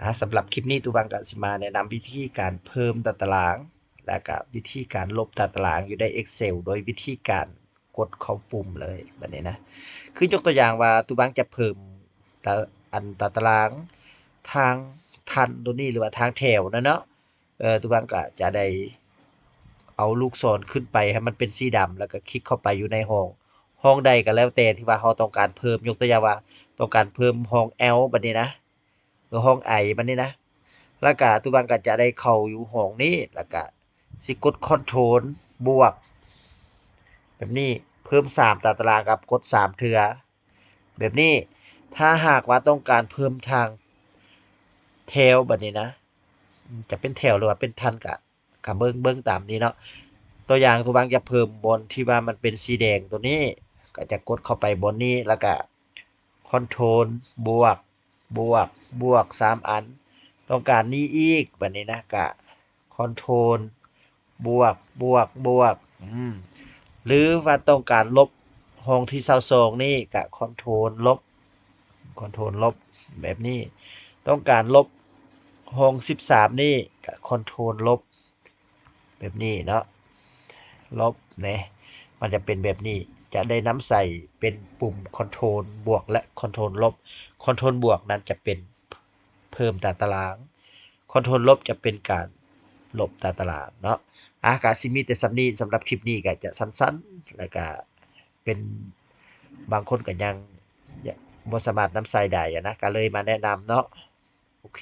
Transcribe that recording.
ອາ ສຳລັບຄລິບນີ້ ຕູວັງກະຊິມາແນະນຳວິທີການເພີ່ມຕາຕະລາງ ແລະກະວິທີການລົບຕາຕະລາງຢູ່ໃນ Excel ໂດຍວິທີການກົດເຂົ້າປຸ່ມເລີຍບາດນີ້ນະ. ຄືຍົກຕົວຢ່າງວ່າ ຕູວັງຈະເພີ່ມຕາ ອັນຕາຕະລາງທາງຖັນໂຕນີ້ ຫຼືວ່າທາງແຖວນັ້ນເນາະ. ເອີ ຕູວັງກະຈະໄດ້ເອົາລູກສອນຂຶ້ນໄປໃຫ້ມັນເປັນສີດຳ ແລ້ວກະຄລິກເຂົ້າໄປຢູ່ໃນຫ້ອງ ຫ້ອງໃດກະແລ້ວແຕ່ທີ່ວ່າເຮົາຕ້ອງການເພີ່ມ. ຍົກຕົວຢ່າງວ່າຕ້ອງການເພີ່ມຫ້ອງ L ບາດນີ້ນະ ຫຼືຫ້ອງ I ບາດນີ້ນະ. ແລ້ວກະຕູວັງກະຈະໄດ້ເຂົ້າຢູ່ຫ້ອງນີ້ ແລ້ວກະຊິກົດ Ctrl ບວກ ແບບນີ້ ເພີ່ມສາມຕາຕະລາງກັບກົດສາມເທື່ອ ແບບນີ້. ຖ້າຫາກວ່າຕ້ອງການເພີ່ມທາງແຖວບາດນີ້ນະ ຈະເປັນແຖວ ຫຼືວ່າເປັນຖັນກະ ກະເບິ່ງ ເບິ່ງຕາມນີ້ເນາະ. ຕົວຢ່າງ ຕູວັງຈະເພີ່ມບ່ອນທີ່ວ່າມັນເປັນສີແດງໂຕນີ້ ກະຈະກົດເຂົ້າໄປບ່ອນນີ້ ແລ້ວກະ Ctrl ບວກ ບວກ ບວກ ສາມອັນ. ຕ້ອງການນີ້ອີກບາດນີ້ນະ ກະ Ctrl ບວກ ບວກ ບວກ ອືມ ຫຼືວ່າຕ້ອງການລົບ ຫ້ອງທີຊາວສອງນີ້ກະ Ctrl ລົບ Ctrl ລົບ ແບບນີ້. ຕ້ອງການລົບຫ້ອງສິບສາມນີ້ກະ Ctrl ລົບ ແບບນີ້ເນາະ ລົບແນະ. ມັນຈະເປັນແບບນີ້ ຈະໄດ້ນຳໃຊ້ເປັນປຸ່ມ Ctrl ບວກ ແລະ Ctrl ລົບ. Ctrl ບວກນັ້ນຈະເປັນເພີ່ມຕາຕະລາງ Ctrl ລົບຈະເປັນການລົບຕາຕະລາງເນາະ. ອາ ກະຊິມີແຕ່ສ່ຳນີ້. ສຳລັບຄລິບນີ້ກະຈະສັ້ນໆ ແລ້ວກະເປັນ ບາງຄົນກະຍັງ ຍັງບໍ່ສາມາດນຳໃຊ້ໄດ້ຫັ້ນນະ ກະເລີຍມາແນະນຳເນາະ. ໂອເຄ.